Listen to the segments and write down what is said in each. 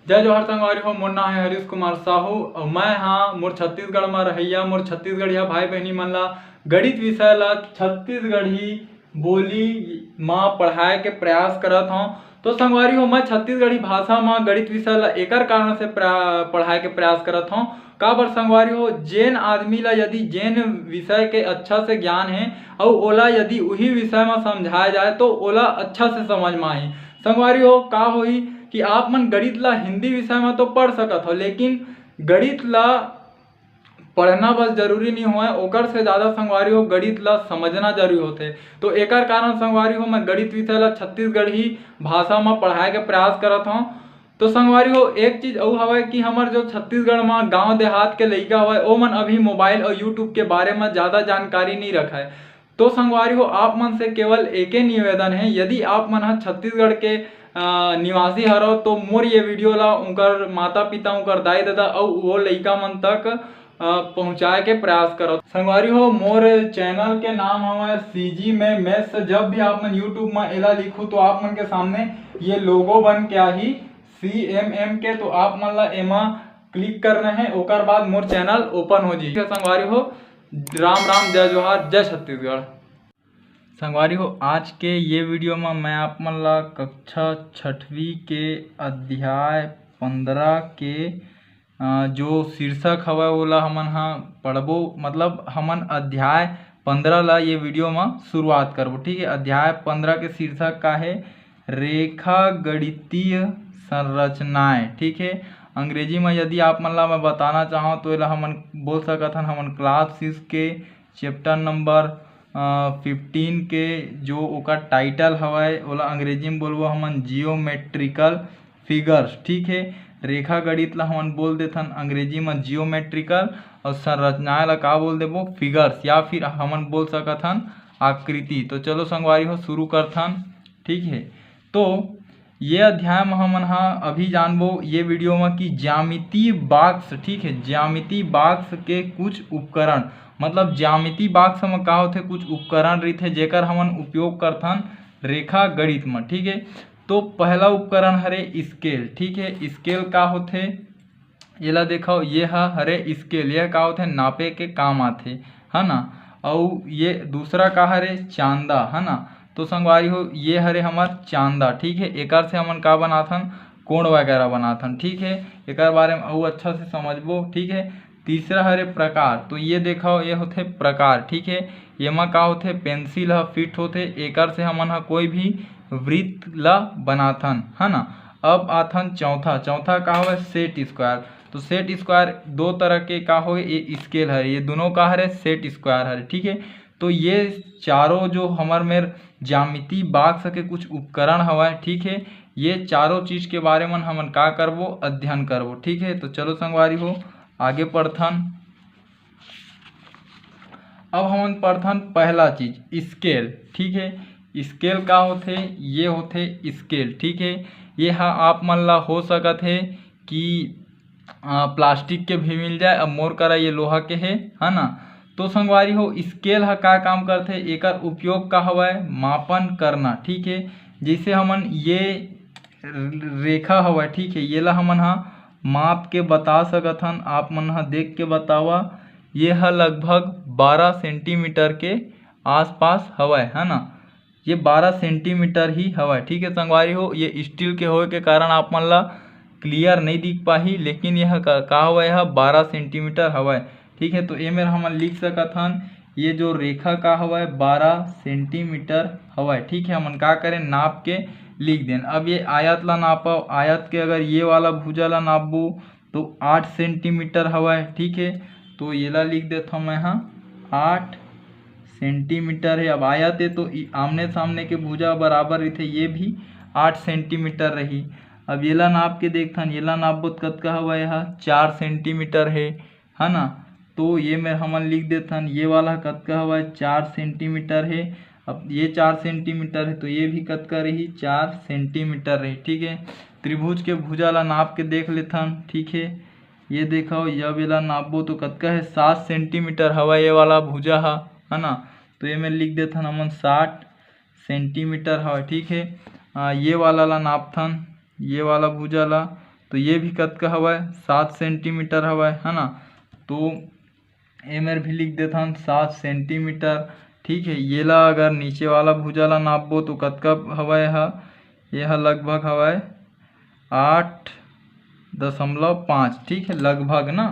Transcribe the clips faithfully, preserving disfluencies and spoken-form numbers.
जय जोहार संगवारी हो, मोर नाम है हरीश कुमार साहू और मैं हाँ मोर छत्तीसगढ़ में रहैया मोर छत्तीसगढ़िया भाई बहनी मन ला गणित विषय ला छत्तीसगढ़ी बोली मा पढ़ाए के प्रयास करत हौं। तो संगवारी हो, मैं छत्तीसगढ़ी भाषा मा गणित विषय ला एकर कारण से प्रा-, पढ़ाए के प्रयास करत हौं। काबर संगवारी हो, जेन आदमी ला यदि जेन विषय के अच्छा से ज्ञान है और ओला यदि उही विषय मा समझाया जाए तो ओला अच्छा से समझ मा आही। संगवारी हो, का होही कि आप मन गणित ला हिंदी विषय मा तो पढ़ सकत हो, लेकिन गणित ला पढ़ना बस जरूरी नहीं होय, ओकर से ज़्यादा संगवारी हो गणित ला समझना जरूरी होथे। तो एकर कारण संगवारी हो मैं गणित विषय ला छत्तीसगढ़ी भाषा मा पढ़ाए के प्रयास करत हौं। तो संगवारी हो, एक चीज अउ हवय कि हमर जो छत्तीसगढ़ मा गांव देहात के लइका हवय, ओमन अभी मोबाइल और YouTube के बारे मा ज़्यादा जानकारी नहीं रखय। तो संगवारी हो, आप मन से केवल एके निवेदन है, यदि आप मन ह छत्तीसगढ़ के, अ, निवासी हरव तो मोर ये वीडियो ला उनकर माता पिता, उनकर दाई ददा अउ वो लइका मन तक, अ, पहुँचाए के प्रयास करव। संगवारी हो, मोर चैनल के नाम हवय CG में Maths। जब भी आप मन YouTube में एला लिखू तो आप मन के सामने ये लोगो बन के आही CMM के, तो आप मन ला एमा क्लिक करना है, ओकर बाद मोर चैनल ओपन हो जाही। संगवारी हो, राम राम, जय जोहार, जय छत्तीसगढ़। संगवारी हो, आज के ये वीडियो में मैं आप मन ला कक्षा छठवीं के अध्याय पंद्रह के, अ, जो शीर्षक हवय, ओला हमन ह पढ़बो, मतलब हमन अध्याय पंद्रह ला ये वीडियो में शुरुआत करबो, ठीक है। अध्याय पंद्रह के शीर्षक का है? रेखा गणितीय संरचनाएं, ठीक है। अंग्रेजी में यदि आप मन ला मैं बताना चाहूँ तो एला हमन बोल सकत हन, हमन क्लास सिक्स के चैप्टर नंबर फिफ्टीन के जो ओकर टाइटल हवय, ओला अंग्रेजी में बोलबो हमन जियोमेट्रिकल फिगर्स, ठीक है। रेखा गणित ला हमन बोल देथन अंग्रेजी में जियोमेट्रिकल, और संरचनाएं ला का बोल देबो? फिगर्स, या फिर हमन बोल सकत हन आकृति। तो चलो संगवारी हो, शुरू करथन, ठीक है। तो ये अध्याय में हमन ह अभी जानबो ये वीडियो में कि ज्यामिति बॉक्स, ठीक है, ज्यामिति बॉक्स के कुछ उपकरण, मतलब ज्यामिति बॉक्स में का होथे, कुछ उपकरण रहिथे जेकर हमन उपयोग करथन रेखा गणित में, ठीक है। तो पहला उपकरण हरे स्केल, ठीक है। स्केल का होथे? एला देखो, ये ह हरे स्केल, ये का होथे? नापे के काम आथे, है ना। अउ ये दूसरा का हरे? चांदा, है ना। तो संगवारी हो, ये हरे हमर चांदा, ठीक है। एकर से हमन का बनाथन? कोण वगैरह बनाथन, ठीक है। एकर बारे में अउ अच्छा से समझबो, ठीक है। तीसरा हरे प्रकार, तो ये देखो, ये होथे प्रकार, ठीक है। एमा का होथे? पेंसिल ह फिट होथे, एकर से हमन ह कोई भी वृत्त ला बनाथन, है ना। अब आथन चौथा, चौथा का हवे? Set square. तो सेट स्क्वायर दो तरह के का होगे? ये स्केल हरे, ये दोनों का हरे? सेट स्क्वायर हरे, ठीक है। तो ये चारों जो हमर मेर ज्यामिति बॉक्स के कुछ उपकरण हवय, ठीक है। ये चारों चीज के बारे में हमन का करबो? अध्ययन करबो, ठीक है। तो चलो संगवारी हो, आगे पढ़थन। अब हमन पढ़थन पहला चीज, स्केल, ठीक है। स्केल का होथे? ये होथे स्केल, ठीक है। ये हा आप मन ला हो सकत है कि, आ, प्लास्टिक के भी मिल जाए। अब मोर करा ये लोहा के है, है ना। तो संगवारी हो, स्केल हा का काम करथे? एकर उपयोग का हवय? मापन करना, ठीक है। जैसे हमन ये रेखा हवय, ठीक है, येला हमन हा माप के बता सकत हन। आप मन हा देख के बतावा, ये हा लगभग बारह सेंटीमीटर के आसपास हवय, है ना। ये बारह सेंटीमीटर ही हवय, ठीक है संगवारी हो। ये स्टील के होए के कारण आप मन ला क्लियर नहीं दिख पाही, लेकिन यह का, का हवय, यह बारह सेंटीमीटर हवय, ठीक है। तो ए मेर हमन लिख सकत हन, ये जो रेखा का हवय, बारह सेंटीमीटर हवय, ठीक है। हमन का करें, नाप के लिख देन। अब ये आयत ला नापव, आयत के अगर ये वाला भुजा ला नापबो तो आठ सेंटीमीटर हवय, ठीक है। तो येला लिख देथव मैं हा, आठ सेंटीमीटर है। अब आयत है तो ई आमने सामने के भुजा बराबर रहिथे, ये भी आठ सेंटीमीटर रही। अब येला नाप के देखथन, येला नापबो त कतका हवय? यह चार सेंटीमीटर है, है ना। तो ये मेर हमन लिख देथन, ये वाला कतका हवय? चार सेंटीमीटर है। अब ये चार सेंटीमीटर है तो ये भी कतका रही? चार सेंटीमीटर रही, ठीक है। त्रिभुज के भुजा ला नाप के देख लेथन, ठीक है। ये देखो, जब एला नापबो तो कतका है? सात सेंटीमीटर हवय ये वाला भुजा हा, है ना। तो ये में लिख देथन हमन साठ सेंटीमीटर हवय, ठीक है। आ, ये वाला ला नापथन, ये वाला भुजा ला, तो ये भी कतका हवय, सात सेंटीमीटर हवय, है ना। तो ए मेर भी लिख देथन सात सेंटीमीटर। ठीक है, ये ला अगर नीचे वाला भुजा ला नापबो तो कतका हवय ह? ये ह लगभग हवय आठ दशमलव पाँच। ठीक है, लगभग ना,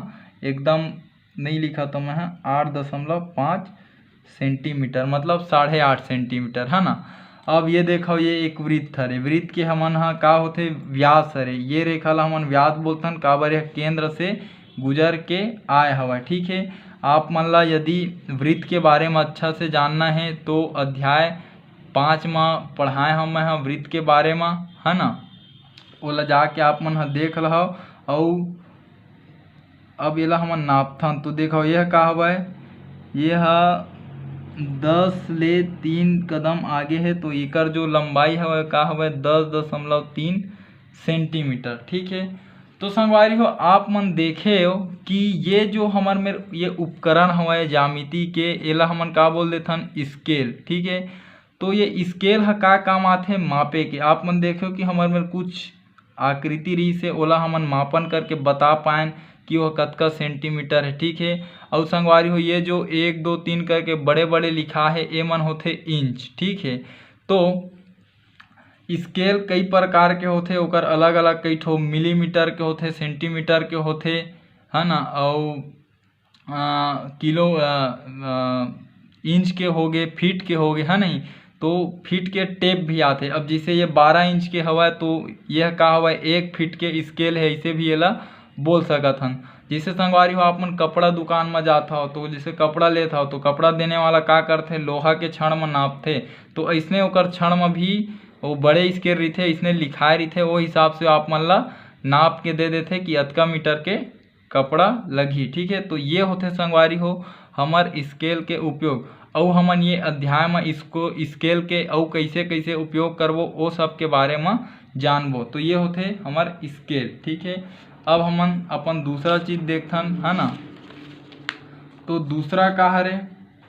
एकदम नहीं लिखा तो मैं ह, आठ दशमलव पाँच सेंटीमीटर, मतलब साढ़े आठ सेंटीमीटर, है ना। अब ये देखो, ये एक वृत्त हरे, वृत्त के हमन ह का होथे, व्यास हरे। ये रेखा ला हमन व्यास बोलथन, काबर यह केंद्र से गुजर के आए हवय। ठीक है, आप मन ला यदि वृत्त के बारे में अच्छा से जानना है तो अध्याय पाँच म पढ़ाए हव मैं ह वृत्त के बारे म, है ना। ओला जाके आप मन ह देख लहव। अउ अब एला हमन नापथन तो देखव, यह का हवय, ये ह दस ले तीन कदम आगे हे, तो एकर जो लंबाई हवय का हवय, दस दशमलव तीन सेंटीमीटर। ठीक है, तो संगवारी हो, आप मन देखे हो कि ये जो हमर मेर ये उपकरण हवय ज्यामिति के, एला हमन का बोल देथन, स्केल। ठीक है, तो ये स्केल ह का काम आथे, मापे के। आप मन देखे हो कि हमर मेर कुछ आकृति रहिस हे, ओला हमन मापन करके बता पाएन कि ओह कतका सेंटीमीटर हे। ठीक हे, अउ संगवारी हो, ये जो एक, दो, तीन करके बड़े बड़े लिखा हे, ए मन होथे इंच। ठीक हे, तो स्केल कई प्रकार के होथे, ओकर अलग अलग कई ठो मिलीमीटर के होथे, सेंटीमीटर के होथे, है ना, अउ अ, किलो, अ, अ, इंच के होगे, फीट के होगे, है नहीं? तो फीट के टेप भी आथे। अब जैसे ये बारह इंच के हवय, तो यह का हवय, एक फीट के स्केल है, इसे भी एला बोल सकत हन। जैसे संगवारी हो, आप मन कपड़ा दुकान म जात हव, तो जैसे कपड़ा लेत हव, तो कपड़ा देने वाला का करथे, लोहा के छड़ म नापथे। तो अइसने ओकर छड़ म भी वो बड़े स्केल रहिथे, अइसने लिखाए रहिथे, वो हिसाब से आप मन ला नाप के दे देथे कि अतका मीटर के कपड़ा लगही। ठीक है, तो ये होथे संगवारी हो हमर स्केल के उपयोग। अउ हमन ये अध्याय म इसको स्केल के अउ कैसे कैसे उपयोग करबो, ओ सब के बारे म जानबो। तो ये होथे हमर स्केल। ठीक है, अब हमन अपन दूसरा चीज देखथन, है ना। तो दूसरा का हरे,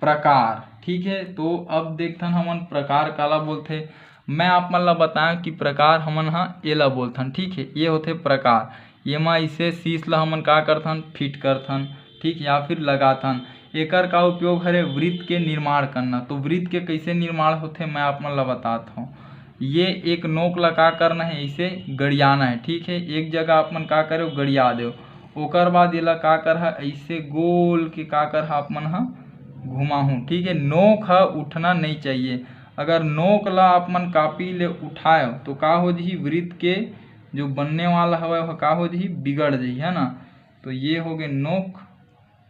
प्रकार। ठीक है, तो अब देखथन हमन प्रकार काला बोलथे। मैं आप मन ला बताएं कि प्रकार हमन ह एला बोलथन। ठीक है, ये होथे प्रकार। ये म इसे शीश ला हमन का करथन, फिट करथन, ठीक, या फिर लगाथन। एकर का उपयोग हरे, वृत्त के निर्माण करना। तो वृत्त के कैसे निर्माण होथे, मैं आप मन ला बतात हूँ। ये एक नोक ला का करना है, इसे गड़ियाना है। ठीक है, एक जगह आप मन का करो, गड़िया दो। ओकर बाद एला का करहा, ऐसे गोल के का करहा, आप मन ह घुमाहू। ठीक है, नोक ह उठना नहीं चाहिए। अगर नोक ला आप मन कापी ले उठाए तो का हो जही, वृत्त के जो बनने वाला हवय वह का हो जही, बिगड़ जही, है ना। तो ये हो गए नोक,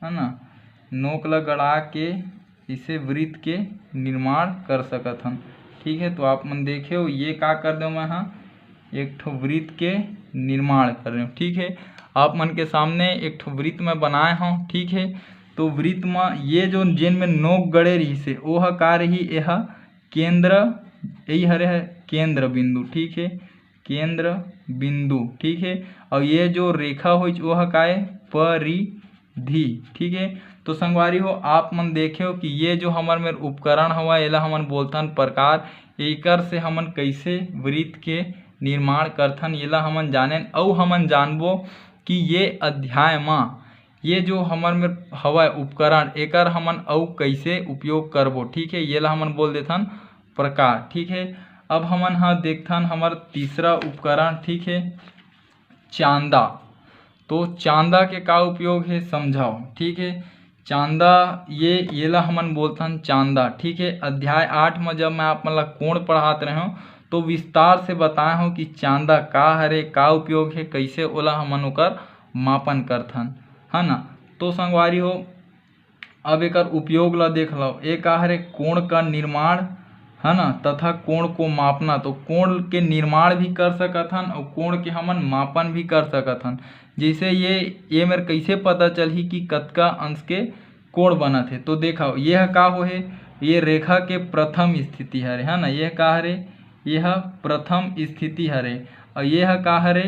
है ना। नोक ला गड़ा के इसे वृत्त के निर्माण कर सकत हन। ठीक है, तो आप मन देखे हो, ये का कर दो मैं हा, एक ठो वृत्त के निर्माण कर रहे हो। ठीक है, आप मन के सामने एक ठो वृत्त मैं बनाए हूँ। ठीक है, तो वृत्त में ये जो जेन में नोक गड़े रही से, ओह का रही, यह केंद्र, यही हरे है केंद्र बिंदु। ठीक है, केंद्र बिंदु। ठीक है, और ये जो रेखा हो, ओह काय, परिधि। ठीक है, तो संगवारी हो, आप मन देखे हो कि ये जो हमर मेर उपकरण हवा, एला हमन बोलथन प्रकार। एकर से हमन कैसे वृत्त के निर्माण करथन, एला हमन जानेन, अउ हमन जानबो कि ये अध्याय म ये जो हमर मेर हवय उपकरण, एकर हमन अउ कैसे उपयोग करबो। ठीक है, ये ला हमन बोल देथन प्रकार। ठीक है, अब हमन ह देखथन हमर तीसरा उपकरण। ठीक है, चांदा। तो चांदा के का उपयोग है, समझाओ। ठीक है, चांदा, ये ये ला हमन बोलथन चांदा। ठीक है, अध्याय आठ में जब मैं आप मन ला कोण पढ़ात रहे हूँ, तो विस्तार से बताए हूँ कि चांदा का हरे, का उपयोग है, कैसे ओला हमन ओकर मापन करथन, है ना। तो संगवारी हो, अब एकर उपयोग ला देख लो। ए का हरे, कोण का निर्माण, है ना, तथा कोण को मापना। तो कोण के निर्माण भी कर सकत हन और कोण के हमन मापन भी कर सकत हन। जैसे ये, ये मेर कैसे पता चलही कि कतका अंश के कोण बनत हे? तो देखो, ये ह का हो हे, ये रेखा के प्रथम स्थिति हरे, है ना। ये का हरे, ये ह प्रथम स्थिति हरे, और ये ह का हरे,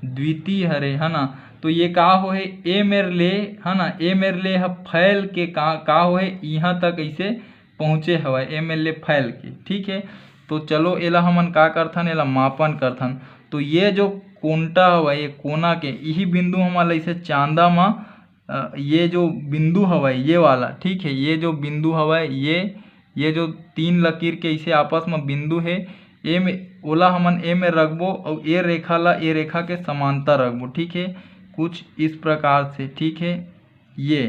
द्वितीय हरे, है ना। तो ये का हो हे, ए मेर ले, है ना, ए मेर ले ह फैल के का, का हो हे, यहाँ तक ऐसे पहुँचे हवय, ए मेर ले फैल के। ठीक है, तो चलो एला हमन का करथन, एला मापन करथन। तो ये जो कोंटा हवय, ये कोना के इही बिंदु हमन ला इसे चांदा म, अ, ये जो बिंदु हवय ये वाला, ठीक है, ये जो बिंदु हवय ये, ये जो तीन लकीर के इसे आपस म बिंदु हे, ए में, ओला हमन ए में रखबो अउ ए रेखा ला ए रेखा के समांतर रखबो, ठीक है, कुछ इस प्रकार से, ठीक है। ये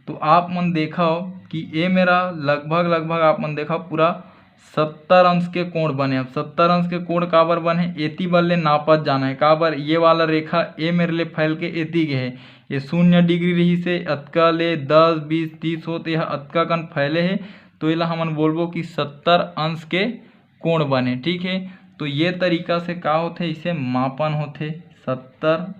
तो आप मन देखव कि ए मेरा लगभग, लगभग आप मन देखव पूरा सत्तर अंश के कोण बने। अब सत्तर अंश के कोण काबर बने, एती बर ले नापत जाना है। काबर, ये वाला रेखा ए मेर ले फैल के एती गे हे, ये शून्य डिग्री रहिस हे, अतका ले दस, बीस, तीस होत, यह अतका कन फैले हे, तो एला हमन बोलबो कि सत्तर अंश के कोण बने, ठीक है। तो ये तरीका से का होथे, इसे मापन होथे सत्तर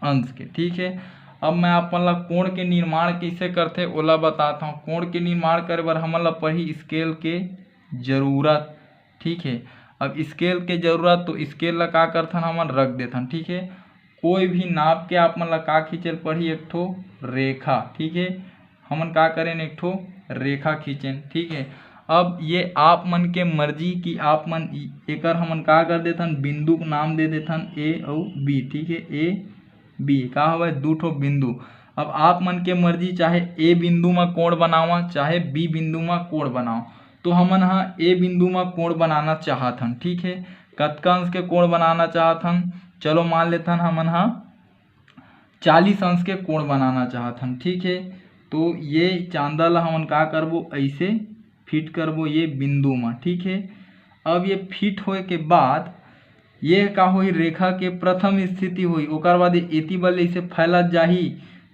अंश के, ठीक है। अब मैं आप मन ला कोण के निर्माण कइसे करथे ओला बतात हौं। कोण के निर्माण करे बर हमन ला पड़ही स्केल के जरूरत, ठीक है। अब स्केल के जरूरत, तो स्केल ला का करथन, हमन रख देथन, ठीक है। कोई भी नाप के आप मन ला का खींचे ल पड़ही, एक ठो रेखा, ठीक है। हमन का करेन, एक ठो रेखा खींचेन, ठीक है। अब ये आप मन के मर्जी कि आप मन इ-, एकर हमन का कर देथन, बिंदु के नाम दे देथन ए अउ बी, ठीक है, ए बी का हवय, दू ठो बिंदु। अब आप मन के मर्जी, चाहे ए बिंदु म कोण बनावा, चाहे बी बिंदु म कोण बनावा। तो हमन ह ए बिंदु म कोण बनाना चाहत हन, ठीक है। कतका अंश के कोण बनाना चाहत हन, चलो मान लेथन हमन ह चालीस अंश के कोण बनाना चाहत हन, ठीक है। तो ये चांदा ला हमन का करबो, ऐसे फिट करबो ये बिंदु म, ठीक है। अब ये फिट होए के बाद ये का होही, रेखा के प्रथम स्थिति होही, ओकर बाद ये एती बर ले इसे फैलत जाही।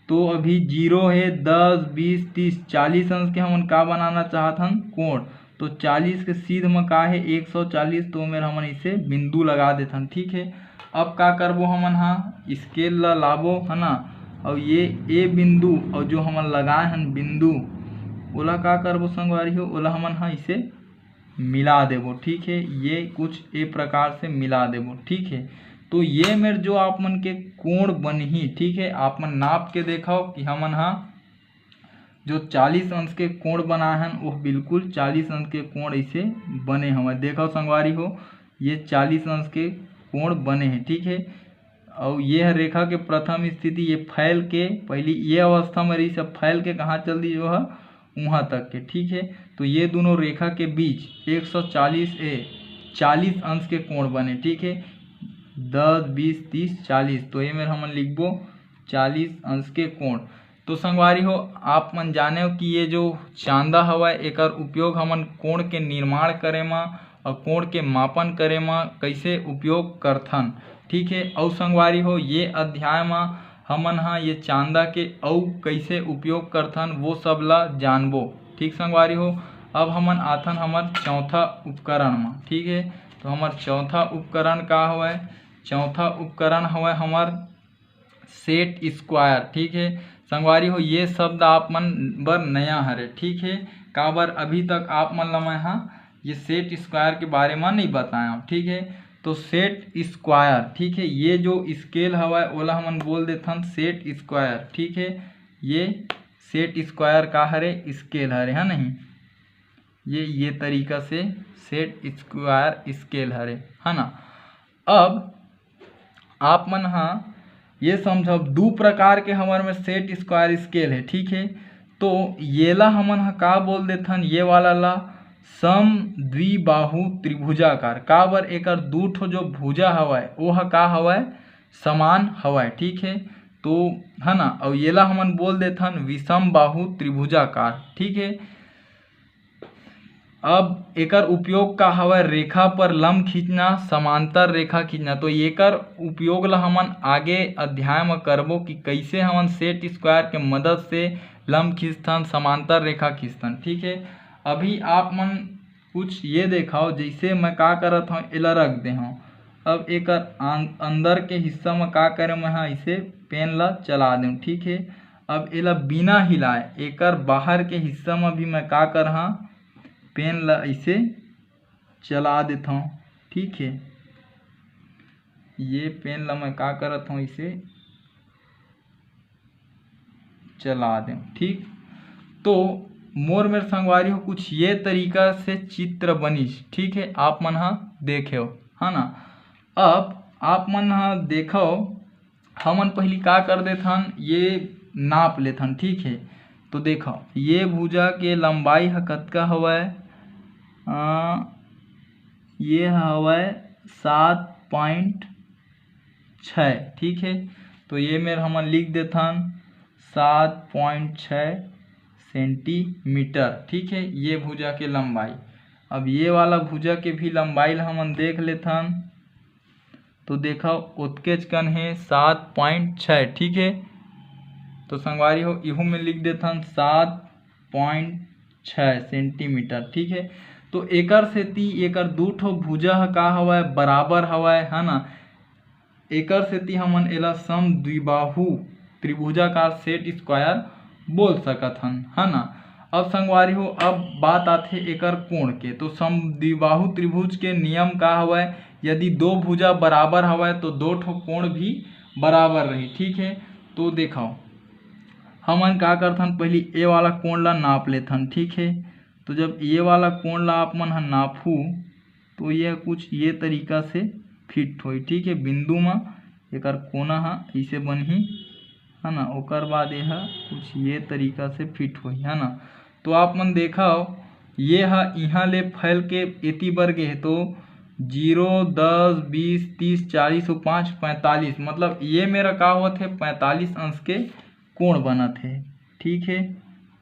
तो अभी जीरो हे, दस, बीस, तीस, चालीस अंश के हमन का बनाना चाहत हन, कोण। तो चालीस के सीध म का हे, एक सौ चालीस, तो ओमेर हमन इसे बिंदु लगा देथन, ठीक है। अब का करबो, हमन ह स्केल ला लाबो, है ना, अउ ये ए बिंदु अउ जो हमन लगाए हन बिंदु, ओला का करबो संगवारी हो, ओला हमन ह इसे मिला देबो, ठीक है। ये कुछ ए प्रकार से मिला देबो, ठीक है। तो ये मेर जो आप मन के कोण बनही, ठीक है, आप मन नाप के देखव कि हमन ह जो चालीस अंश के कोण बनाए हन, वो बिल्कुल चालीस अंश के कोण ऐसे बने हवय। देखव संगवारी हो, ये चालीस अंश के कोण बने हे, ठीक है। अउ ये ह रेखा के प्रथम स्थिति, ये फैल के, पहली ये अवस्था में रहिस, अब फैल के कहाँ चल दिस, जो ह उहाँ तक के, ठीक है। तो ये दोनों रेखा के बीच एक सौ चालीस ए, चालीस अंश के कोण बने, ठीक है। दस, बीस, तीस, चालीस, तो ये मेर हमन लिखबो चालीस अंश के कोण। तो संगवारी हो, आप मन जानेव कि ये जो चांदा हवय, एकर उपयोग हमन कोण के निर्माण करे म अउ कोण के मापन करे म कइसे उपयोग करथन, ठीक है। अउ संगवारी हो, ये अध्याय म हमन ह ये चांदा के अउ कइसे उपयोग करथन, वो सब ला जानबो, ठीक संगवारी हो। अब हमन आथन हमर चौथा उपकरण म, ठीक है। तो हमर चौथा उपकरण का हवय? चौथा उपकरण हवय हमर सेट स्क्वायर, ठीक है। संगवारी हो, ये शब्द आप मन बर नया हरे, ठीक है। काबर, अभी तक आप मन ला मैं ह ये सेट स्क्वायर के बारे म नहीं बताया, ठीक है। तो सेट स्क्वायर, ठीक है, ये जो स्केल हवय, ओला हमन बोल देथन सेट स्क्वायर, ठीक है। ये सेट स्क्वायर का हरे? स्केल हरे, है नहीं? ये, ये तरीका से सेट स्क्वायर स्केल हरे, है ना। अब आप मन ह ये समझव, दू प्रकार के हमर में सेट स्क्वायर स्केल है, ठीक है। तो येला हमन ह का बोल देथन, ये वाला ला सम द्विबाहु त्रिभुजाकार। काबर? एकर दू ठो जो भुजा हवय, वो ह का हवय? समान हवय, ठीक है। तो, है ना, अउ येला हमन बोल देथन विषम बाहु त्रिभुजाकार, ठीक है। अब एकर उपयोग का हवय? रेखा पर लंब खींचना, समांतर रेखा खींचना। तो एकर उपयोग ला हमन आगे अध्याय म करबो कि कइसे हमन सेट स्क्वायर के मदद से लंब खींचथन, समांतर रेखा खींचथन, ठीक है। अभी आप मन कुछ ये देखव, जइसे मैं का करत हौं, एला रख दे हौं। अब एकर अं-, अंदर के हिस्सा म का करे, मैं ह इसे पेन ला चला देंव, ठीक है। अब एला बिना हिलाए एकर बाहर के हिस्सा म भी मैं का करहा, पेन ला इसे चला देथौं, ठीक है। ये पेन ला मैं का करत हौं, इसे चला देंव, ठीक। तो मोर मेर संगवारी हो, कुछ ये तरीका से चित्र बनिस, ठीक है, आप मन ह देखेव, है ना। अब आप मन ह देखव, हमन पहिली का कर देथन, ये नाप लेथन, ठीक है। तो देखव, ये भुजा के लंबाई ह कतका हवय, अ, ये हवय सात पॉइंट छः, ठीक है। तो ये मेर हमन लिख देथन सात पॉइंट छः सेंटीमीटर, ठीक है, ये भुजा के लंबाई। अब ये वाला भुजा के भी लंबाई ला हमन देख लेथन। तो देखव, ओतकेच कन हे, सात पॉइंट छः, ठीक है। तो संगवारी हो, इहू में लिख देथन सात पॉइंट छः सेंटीमीटर, ठीक है। तो एकर सेती एकर दू ठो भुजा ह का हवय, बराबर हवय, है ना। एकर सेती हमन एला समद्विबाहु त्रिभुजाकार सेट स्क्वायर बोल सकत हन, है ना। अब संगवारी हो, अब बात आथे एकर कोण के। तो समद्विबाहु त्रिभुज के नियम का हवय, यदि दो भुजा बराबर हवय तो दो ठो कोण भी बराबर रही, ठीक है। तो देखव, हमन का करथन, पहिली ए वाला कोण ला नाप लेथन, ठीक है। तो जब ये वाला कोण ला आप मन ह नापहू, तो ये कुछ ये तरीका से फिट होई, ठीक है। बिंदु म एकर कोना ह इसे बनही, है ना, ओकर बाद ये ह कुछ ये तरीका से फिट होई, है ना। तो आप मन देखव, ये ह इहाँ ले फैल के एती बर गे हे, तो जीरो, दस, बीस, तीस, चालीस अउ पाँच, पैंतालीस, मतलब ये मेरा का होत हे, पैंतालीस अंश के कोण बनत हे, ठीक है।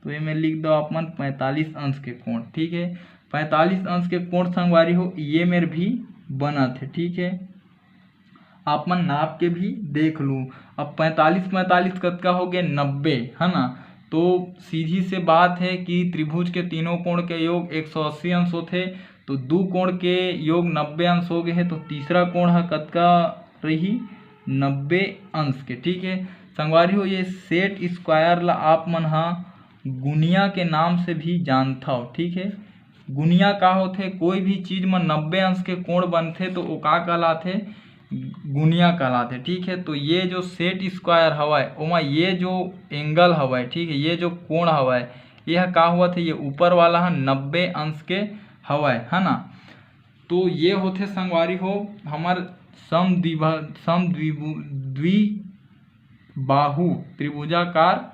तो ये में लिख दो आप मन पैंतालीस अंश के कोण, ठीक है। पैंतालीस अंश के कोण संगवारी हो, ये मेर भी बनत हे, ठीक है। आप मन नाप के भी देख लू। अब पैंतालीस, पैंतालीस कतका हो गए, नब्बे, है ना। तो सीधी से बात है कि त्रिभुज के तीनों कोण के योग एक सौ अस्सी अंश होथे, तो दू कोण के योग नब्बे अंश हो गए है, तो तीसरा कोण ह कतका रही, नब्बे अंश के, ठीक है। संगवारी हो, ये सेट स्क्वायर ला आप मन ह गुनिया के नाम से भी जानथव, ठीक है। गुनिया का होथे, कोई भी चीज म नब्बे अंश के कोण बनथे तो वो का कहलाथे, गुनिया कहलाथे, ठीक है। तो ये जो सेट स्क्वायर हवय, ओमा ये जो एंगल हवय, ठीक है, ये जो कोण हवय, ये ह का होवत हे, ये ऊपर वाला ह नब्बे अंश के हवय, है ना। तो ये होथे संगवारी हो हमर समद्विभा-, समद्विभु-, द्विबाहु त्रिभुजाकार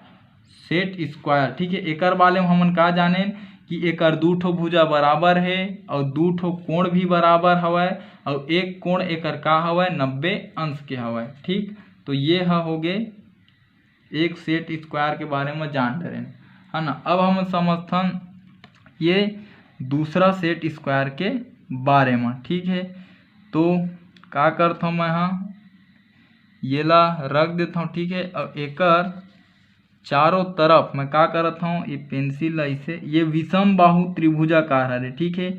सेट स्क्वायर, ठीक है। एकर बारे में हमन का जानेन कि एकर दू ठो भुजा बराबर हे अउ दू ठो कोण भी बराबर हवय अउ एक कोण एकर का हवय, नब्बे अंश के हवय, ठीक। तो ये ह होगे एक सेट स्क्वायर के बारे में जान डरेन, है ना। अब हम समझथन ये दूसरा सेट स्क्वायर के बारे में, ठीक है। तो का करथव मैं ह, येला रख देथव, ठीक है। अब एकर चारों तरफ मैं का करत हूँ, ये पेंसिल ला इसे, ये विषम बाहु त्रिभुजाकार हरे, ठीक है।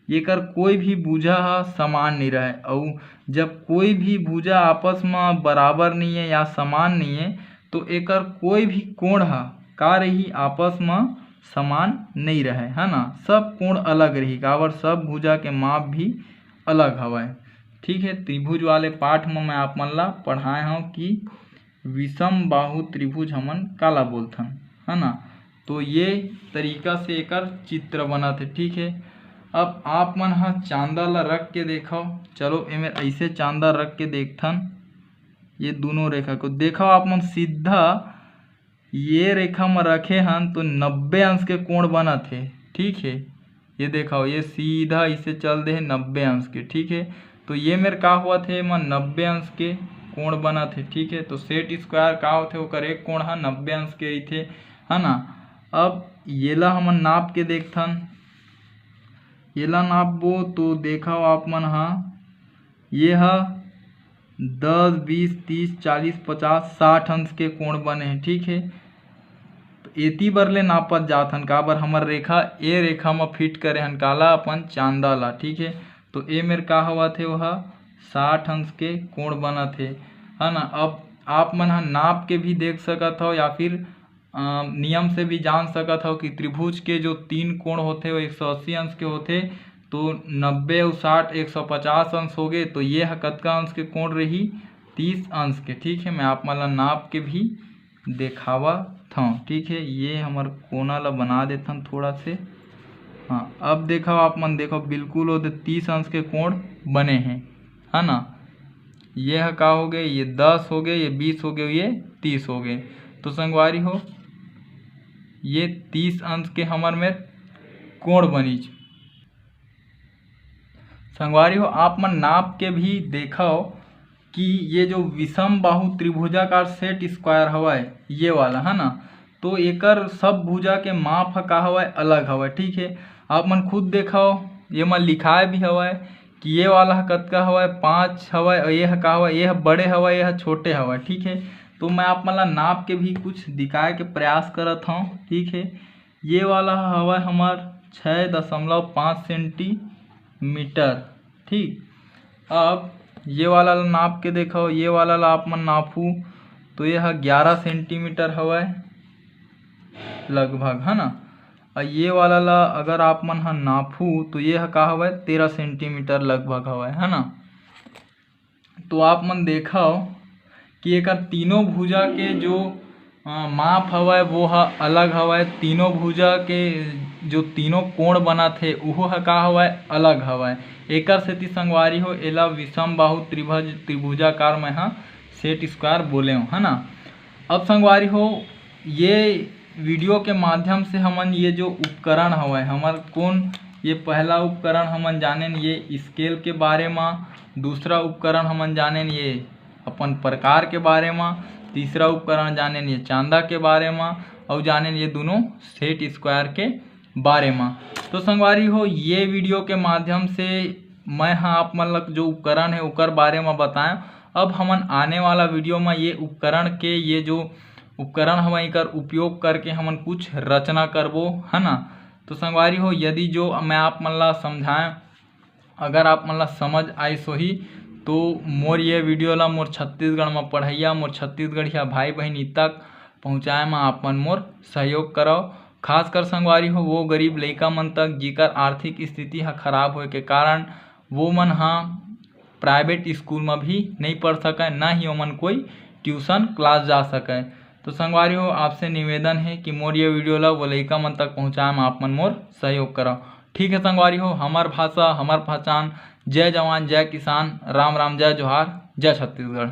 एकर कोई भी भुजा ह समान नहीं रहे, अउ जब कोई भी भुजा आपस में बराबर नहीं है या समान नहीं है, तो एकर कोई भी कोण ह का रही, आपस में समान नहीं रहे, है ना। सब कोण अलग रही, काबर सब भुजा के माप भी अलग हवय, ठीक है। त्रिभुज वाले पाठ में मैं आप मन ला पढ़ाए हूँ कि विषम बाहु त्रिभुज हमन काला बोलथन, है ना। तो ये तरीका से एकर चित्र बनत हे, ठीक है। अब आप मन ह चांदा ला रख के देखव, चलो एमे ऐसे चांदा रख के देखथन, ये दोनों रेखा को देखव आप मन, सीधा ये रेखा म रखे हन तो नब्बे अंश के कोण बनत हे, ठीक है। ये देखव, ये सीधा इसे चल दे हे नब्बे अंश के, ठीक है। तो ये मेर का होवत हे, एमा नब्बे अंश के कोण बनत हे, ठीक है। तो सेट स्क्वायर का होथे, ओकर एक कोण ह नब्बे अंश के रहिथे, है ना। अब येला हमन नाप के देखथन, येला नापबो तो देखव आप मन ह, ये ह दस, बीस, तीस, चालीस, पचास, साठ अंश के कोण बने हे, ठीक है। तो एती बर ले नापत जात हन, काबर हमर रेखा, ए रेखा म फिट करे हन काला, अपन चांदा ला, ठीक है। तो ए मेर का होवत हे, ओह साठ अंश के कोण बनत हे, है ना। अब आप मन ह नाप के भी देख सकत हव या फिर अ, नियम से भी जान सकत हव कि त्रिभुज के जो तीन कोण होथे, वो एक सौ अस्सी अंश के होथे, तो नब्बे अउ साठ, एक सौ पचास अंश हो गए, तो ये ह कतका अंश के कोण रही? तीस अंश के, ठीक है। मैं आप मन ला नाप के भी देखावत हव, ठीक है। ये हमर कोना ला बना देथन थोड़ा से। हाँ, अब देखव आप मन, देखव बिल्कुल वो दे तीस अंश के कोण बने हे, है ना। ये ह का हो गए, ये दस हो गए, ये बीस हो गए, ये तीस हो गए। तो संगवारी हो, ये तीस अंश के हमर मेर कोण बनिच। संगवारी हो, आप मन नाप के भी देखव कि ये जो विषम बाहु त्रिभुजाकार सेट स्क्वायर हवय, ये वाला है ना, तो एकर सब भुजा के माप ह का हवय, अलग हवय। ठीक है, आप मन खुद देखव, ये मन लिखाए भी हवय कि ये वाला ह कतका हवय, पाँच हवय, अउ ये ह का हवय, ये ह बड़े हवय, ये ह छोटे हवय। ठीक है, तो मैं आप मन ला नाप के भी कुछ दिखाए के प्रयास करत हव। ठीक है, ये वाला ह हवय हमर छः दशमलव पाँच सेंटीमीटर। ठीक, अब ये वाला ला नाप के देखव, ये वाला ला आप मन नापू तो ये ह ग्यारह सेंटीमीटर हवय लगभग, है ना। अउ ये वाला ला अगर आप मन ह नापू तो ये ह का हवय, तेरह सेंटीमीटर लगभग हवय, है ना। तो आप मन देखव कि एकर तीनों भुजा के जो अ, माप हवय वो ह अलग हवय, तीनों भुजा के जो तीनों कोण बनत हे उहो ह का हवय, अलग हवय। एकर सेती संगवारी हो, एला विषम बाहु त्रिभुज त्रिभुजाकार मैं ह सेट स्क्वायर बोले हूँ, है ना। अब संगवारी हो, ये वीडियो के माध्यम से हमन ये जो उपकरण हवय, हमर कोन, ये पहला उपकरण हमन जानेन ये स्केल के बारे म, दूसरा उपकरण हमन जानेन ये अपन प्रकार के बारे म, तीसरा उपकरण जानेन ये चांदा के बारे म, अउ जानेन ये दोनों सेट स्क्वायर के बारे म। तो संगवारी हो, ये वीडियो के माध्यम से मैं ह आप मन ल जो उपकरण है ओकर बारे म बताएं। अब हमन आने वाला वीडियो म ये उपकरण के, ये जो उपकरण हवय एकर उपयोग करके हमन कुछ रचना करबो, है ना। तो संगवारी हो, यदि जो मैं आप मन ला समझाएं, अगर आप मन ला समझ आइस होही तो मोर ये वीडियो ला मोर छत्तीसगढ़ म पढ़इया, मोर छत्तीसगढ़िया भाई बहिनी तक पहुँचाए म आप मन मोर सहयोग करव। खासकर संगवारी हो, वो गरीब लइका मन तक जिकर आर्थिक स्थिति ह खराब होए के कारण वो मन ह प्राइवेट स्कूल म भी नहीं पढ़ सकय, ना ही ओमन कोई ट्यूशन क्लास जा सकय। तो संगवारी हो, आपसे निवेदन है कि मोर ये वीडियो ला वो लइका मन तक पहुँचाए म आप मन मोर सहयोग करव। ठीक है संगवारी हो, हमर भाषा, हमर पहचान। जय जवान, जय किसान, राम राम, जय जोहार, जय छत्तीसगढ़।